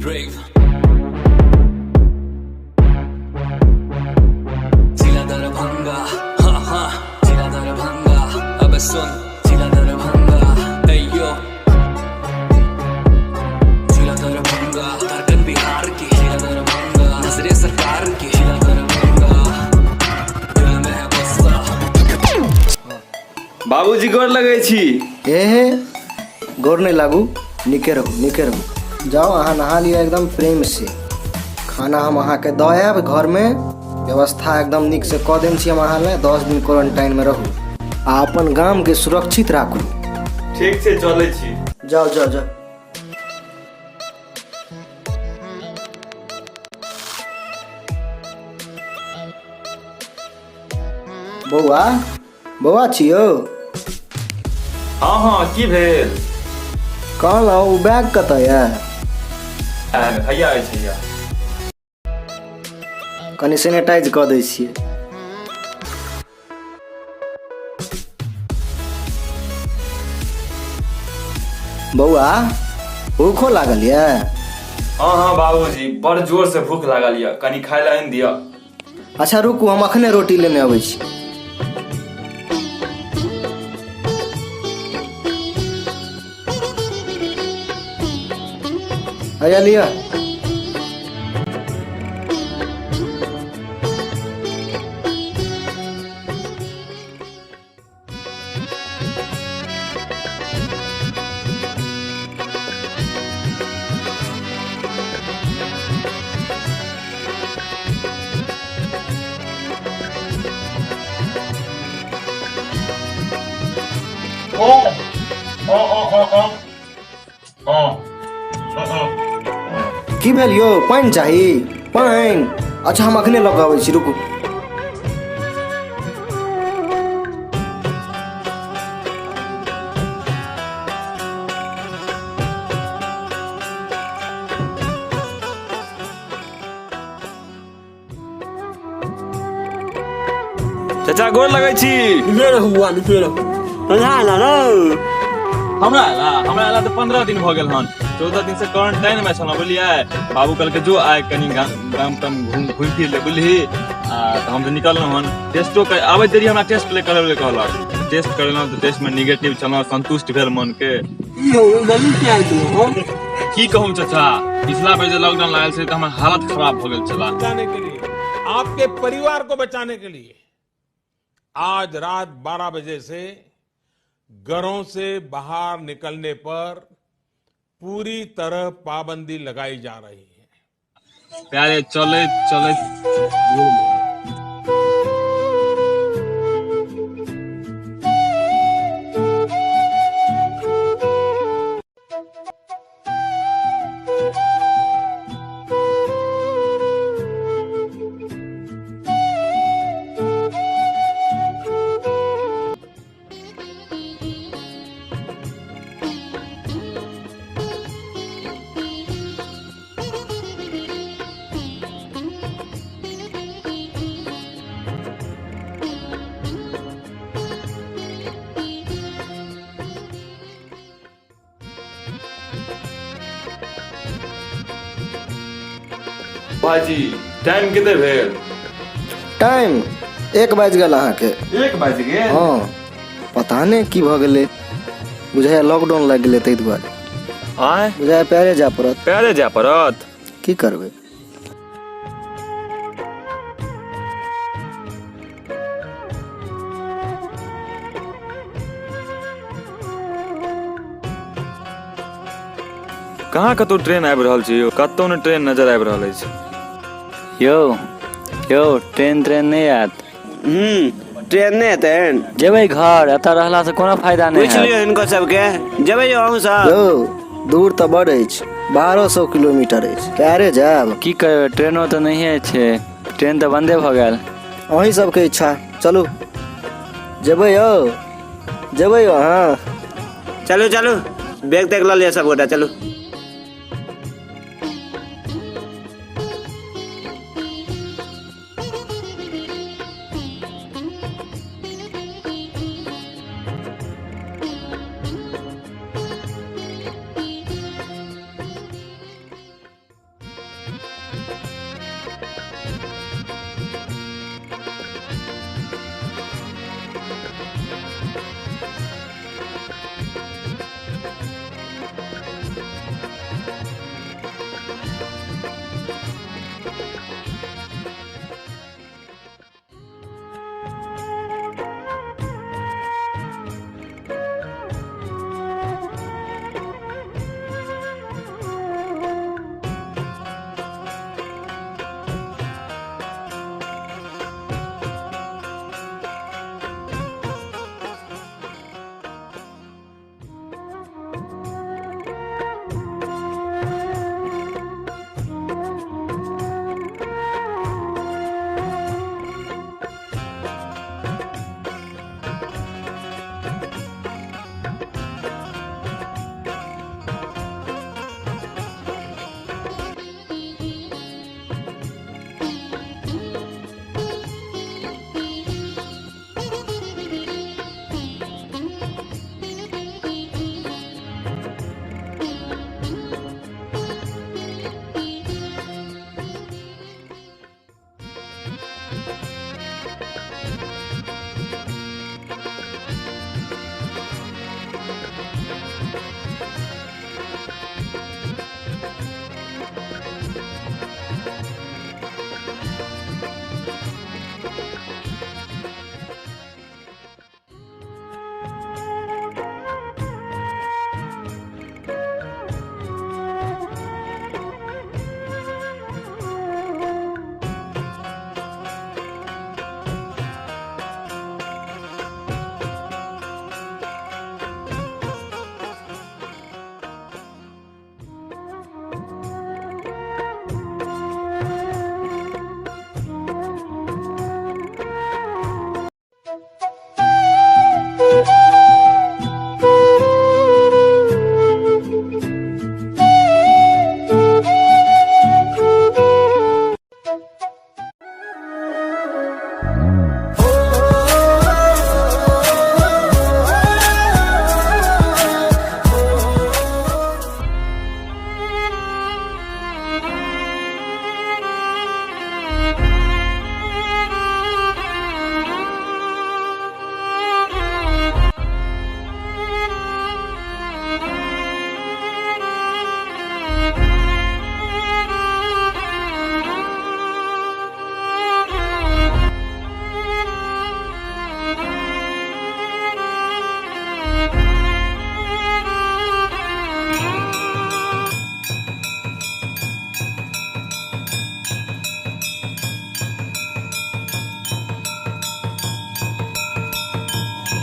brave. जिला दरभंगा, हाँ हाँ, जिला दरभंगा। अबे सुन, जिला दरभंगा, hey yo। जिला दरभंगा, धड़कन बिहार की। जिला दरभंगा, नजरे सरकार की। जिला दरभंगा, दिल में है बसता। बाबूजी, गोर लगै छी। हे हे, गोर नहि लागू, नीके रहू, नीके रहू। जाउ, अहाँ नहा लिअ एकदम प्रेम से। खाना हम अहाँके दऽ आयब घरमे, व्यवस्था एकदम नीक से कऽ देने छी हम अहाँ लए। 10 दिन क्वारंटाइनमे रहू आ अपन गामके सुरक्षित राखू। ठीक छै, चलै छी। जाउ जाउ जाउ। बौआ, बौआ छी यौ? हँ हँ, की भेल? कहलहुँ, ओ बैग कतऽ यऽ? हैया अछि, हैया। कनि सैनिटाइज कऽ दै छियै। बौआ, भूखो लागल यऽ? हँ हँ बाबूजी, बड़ जोर से भूख लागल यऽ, कनि खाय लए आनि दिअ। अच्छा रुकू, हम अखने रोटी लेने अबै छी। हैया लिअ। की भेल यौ? पानि चाही पानि? अच्छा, हम अखने लऽ कऽ अबै छी, रुकू। चाचा, गोर लगै छी। नीके रहू बुआ, नीके रहू। कहिया एला रौ? हमरा एला तऽ 15 दिन भऽ गेल हन। 14 दिन से क्वारंटाइन में छलहुँ, बुझलियै? बाबू कहलकै, जो आइ कनि गाम गाम ताम घूम घूमि फिर ले, बुझलिही? आ तऽ हम तऽ निकललहुँ हन। टेस्टो कर आबैत देरी हमरा टेस्ट ले करबै कहलक। टेस्ट करेलहुँ तऽ टेस्ट में निगेटिव छलहुँ। संतुष्ट भेल मन के। की हौ, जल्दी किया आबि गेलौ हन? की कहूँ चाचा, पिछला बेर जे लॉकडाउन लागल छै तऽ हमर हालत खराब भऽ गेल छला। बचाने के लिए, आपके परिवार को बचाने के लिए आज रात 12 बजे से घरों से बाहर निकलने पर पूरी तरह पाबंदी लगाई जा रही है। पैरे चलैत चलैत भाईजी, टाइम कते भेल? टाइम 1 बाजि गेल अहाँके। 1 बाजि गेल? हँ, पता नहि की भऽ गेलै। बुझाइया लॉकडाउन लागि गेलै, ताहि दुआरे। आय? बुझाइया पैरे जाय पड़त। पैरे जाय पड़त? की करबै? कहाँ कतौ ट्रेन आबि रहल छै यौ? कतौ ने ट्रेन नजर आबि रहल अछि। यौ यौ, ट्रेन त्रेन नहि आयत। ट्रेन नहि एतै? जेबै घर, एतऽ रहलासँ कोनो फायदा नहि पूछि हैत। लियौ हिनको सबके। जेबै यौ अहूँ सब? यौ, दूर तऽ बड़ अछि, 1200 किलोमीटर अछि, पैरे जायब? की करबै, ट्रेनो तऽ नहिए छै, ट्रेन तऽ बन्दे भऽ गेल। अहीं सबके इच्छा, चलू। जेबै यौ? जेबै यौ अहाँ? चलू चलू, बैग तैग लऽ लिअ सबगोटा, चलू।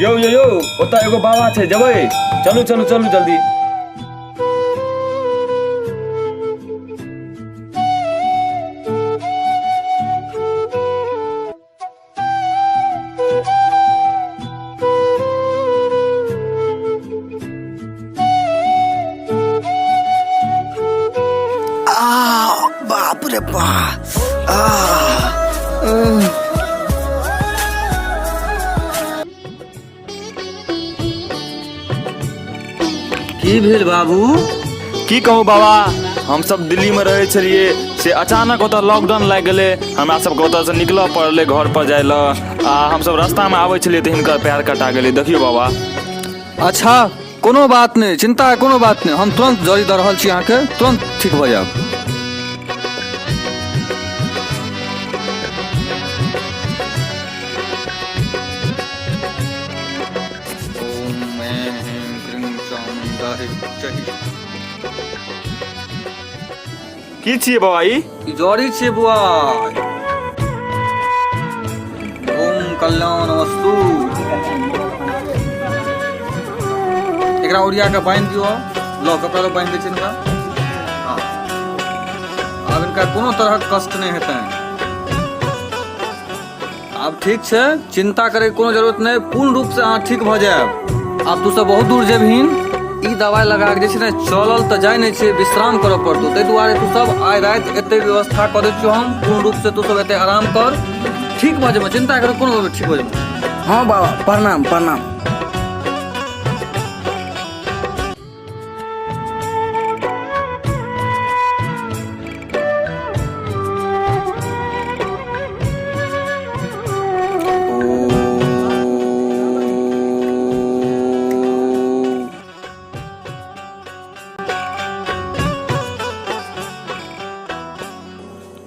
यौ यौ यौ, ओतऽ एगो बाबा छै, जेबै? चलू चलू चलू जल्दी। बाप रे बाप। की भेल बाबू? की कहू बाबा, हम सब दिल्ली में रहै छलियै, से अचानक ओतऽ लॉकडाउन लागि गेलै। हमरा सबके ओतऽसँ निकलऽ पड़लै घर पर जाइ लए, आ हमसब रास्तामे आबै छलियै तऽ हिनकर पैर कटा गेलै। देखियौ बाबा। अच्छा, कोनो बात नहि, चिंता के कोनो बात नहि, हम तुरंत जड़ी दऽ रहल छी अहाँके, तुरंत ठीक भऽ जायब। की छियै बाबा ई? ई जड़ी छियै बुआ। ओम कल्याण वस्तु। एकरा ओरिया के बान्हि दियौ, लऽ कपड़ा लऽ बान्हि दै छै हिनका। हँ, आब हिनका कोनो तरहक कष्ट नहि हेतनि। आब ठीक छै, चिंता करे कोनो जरूरत नहि, पूर्ण रूप से अहाँ ठीक भऽ जायब। आब तू सब बहुत दूर जेबहीन, ई दवाइ लगा के जे छै ने चलल तऽ जाइ नहि छै, विश्राम करऽ पड़तौ। ताहि दुआरे तू सब आइ राति एते व्यवस्था कऽ दै छियौ हम, पूर्ण रूप से तू सब एते आराम कर, ठीक भऽ जेबह, चिंता करे कोनो, ठीक भऽ जेबह। हँ बाबा, प्रणाम प्रणाम।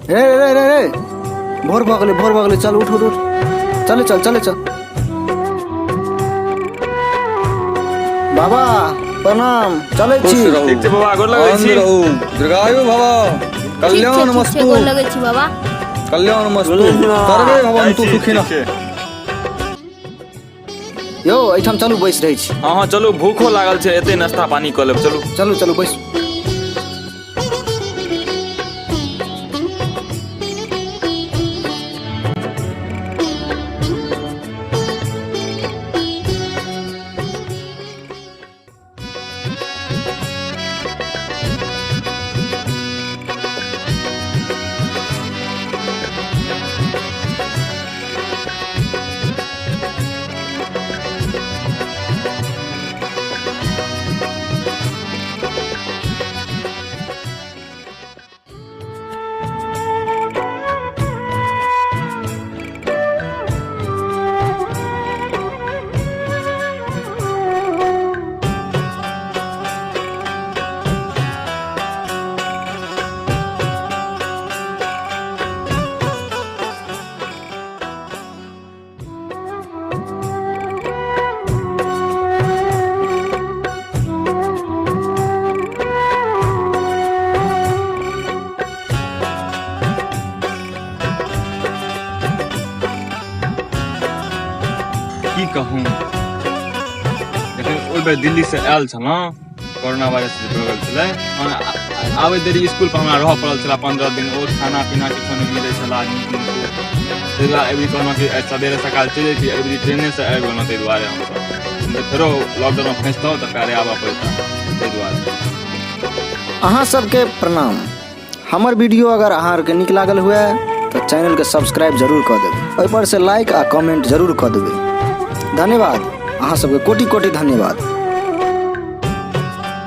रे रे रे रे, भोर भऽ गेलै, भोर भऽ गेलै, चल उठ उठ उठ, चले चल चले चल। बाबा प्रणाम, चलै खुश छी। रहू, ठीक छै बाबा, गोर लगै आनन्द छी। रहू, दीर्घायु भव, ठीक छै, कल्याण ठीक छै, मस्तु, गोर लगै छी बाबा। कल्याण मस्तु, सर्वे भवन्तु जाइ छी, सुखिनः। ठीक छै। यौ एहिठाम चलू, बैस रहै छी। हँ हँ चलू, भूखो लागल छै, एते नाश्ता पानी कऽ लेब, चलू। चलू चलू, बैस। की कहूँ, जखन ओहि बेर दिल्लीसँ आयल छलहुँ, कोरोना वायरस जे भऽ गेल छलै, आबै देरी इसकुल पर हमरा रहऽ पड़ल छलै 15 दिन। ओ खाना पीना किछो नहि मिलै छलै नीक नीक। ताहि दुआरे एहि कहलहुँ कि आइ सवेरे सकाल चलि जैती, एहि बेर ट्रेनेसँ आबि गेलहुँ। ताहि दुआरे हमसभ नहि तऽ फेरो लॉकडाउनमे फँसितहुँ तऽ पैरे आबऽ पड़ितै, ताहि दुआरे। अहाँ सबके प्रणाम। हमर वीडियो अगर अहाँ आरके नीक लागल हुए तऽ चैनलके सब्सक्राइब जरूर कऽ देबै, ओहिपर से लाइक आ कमेंट जरूर कऽ देबै। धन्यवाद, अहाँ सबके कोटि कोटि धन्यवाद।